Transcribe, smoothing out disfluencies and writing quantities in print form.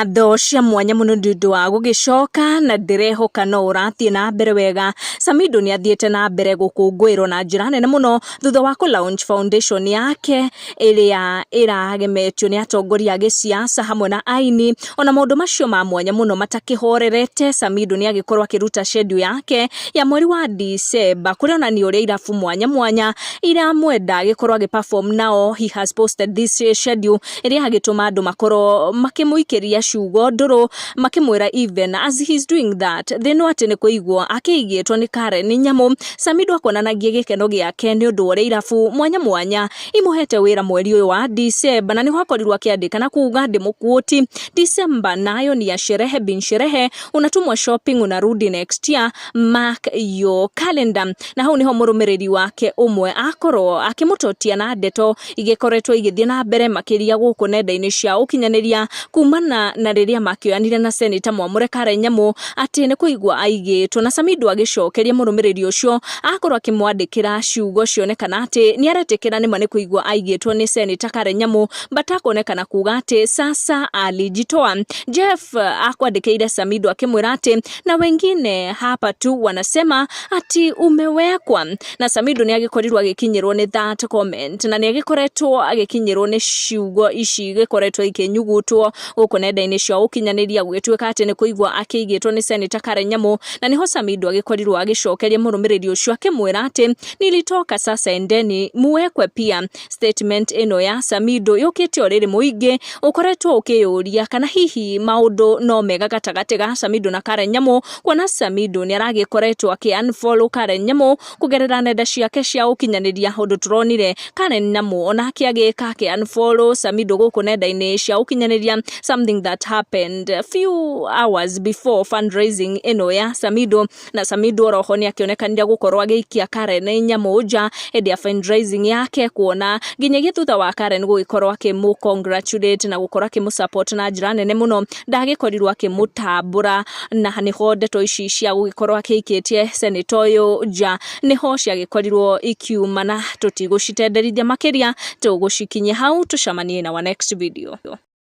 Ngatho cia mwanya mũno nĩ ũndũ wa gũgĩcoka na ndĩrehoka no ũrathiĩ na mbere wega. Samido nĩ athiĩte na mbere gũkũngũĩrwo na njĩra nene mũno thutha wa kũ launch foundation yake ĩrĩa ĩragemetio nĩ atongoria a gĩsiasa hamwe na aini. Ona maũndũ macio ma mwanya mũno matakĩhorerete, Samido nĩ agĩkorwo akĩruta schedule yake ya mweri wa December kũrĩa onania ũrĩa irabu mwanya mwanya iramwenda agĩkorwo agĩ perform nao. He has posted this schedule ĩrĩa agĩtũma andũ makorwo makĩmũikĩria ciugo ndũrũ makĩmwĩra even as he is doing that, thĩna atĩ nĩ kũigwo akĩigĩtwo nĩ Karen Nyamu. Samido akonanagia gĩkeno gĩake nĩ ũndũ wa ũrĩa irabu mwanya mwanya imũhete wĩra mweri ũyũ wa December, na nĩho akorirwo akĩandĩka na kuga, ndĩmũquote, "December nayo ni ya sherehe bin sherehe, unatumwa shopping, unarudi next year, mark your calendar." Na hau niho mũrũmĩrĩri wake ũmwe akorwo akĩmũtotia na ndeto igĩkoretwo igĩthiĩ na mbere makĩria gũkũ nenda-inĩ cia ũkinyanĩria kumana na rĩrĩa makĩoyanire na Seneta Mwamũre Karen Nyamu atĩ nĩ kũigua aigĩtwo. Na Samido agĩcokeria mũrũmĩrĩri ũcio, akorwo akĩmwandĩkĩra ciugo cionekana atĩ nĩ aretĩkĩra nĩma nĩ kũigua aigĩtwo nĩ Seneta Karen Nyamu, but akonekana kuga atĩ sasa alijitoa. Jeff akwandĩkĩire Samido akĩmwĩra atĩ na wengine hapa tu wanasema ati umewekwa. Na Samido nĩ agĩkorirwo agĩkinyĩrwo nĩ that comment, na nĩ agĩkoretwo agĩkinyĩrwo nĩ ciugo ici igĩkoretwo ikĩnyugutwo gũkũ nenda-inĩ cia ũkinyanĩria gũgĩtuĩka atĩ nĩ kũigua akĩigĩtwo nĩ Seneta Karen Nyamu. Na nĩho Samido agĩkorirwo agĩcokeria mũrũmĩrĩri ũcio akĩmwĩra atĩ nilitoka, sasa endeni muwekwe pia. Statement ĩno ya Samido yũkĩte o rĩrĩ mũingĩ ũkoretwo ũkĩyũria kana hihi maũndũ no mega gatagatĩ ga Samido na Karen Nyamu, kuona Samido nĩ aragĩkoretwo akĩ unfollow Karen Nyamu kũgerera nenda ciake cia ũkinyanĩria, ũndũ tũronire Karen Nyamu onake agĩka akĩ unfollow Samido gũkũ nenda-inĩ cia ũkinyanĩria, something that happened a few hours before fundraising ĩno ya Samido. Na Samido oroho nĩ akĩonekanire gũkorwo agĩikia Karen Nyamu nja hĩndĩ ya fundraising yake, kuona nginyagia thutha wa Karen gũgĩkorwo akĩmũ congratulate na gũkorwo akĩmũ support na njĩra nene mũno, ndagĩkorirwo akĩmũtambũra. Na nĩho ndeto ici cia gũgĩkorwo akĩikĩtie senator ũyũ nja nĩho ciagĩkorirwo ikiuma, na tũtigũcitenderithia makĩria, tũgũcikinyia hau. Tũcemanie na wa next video.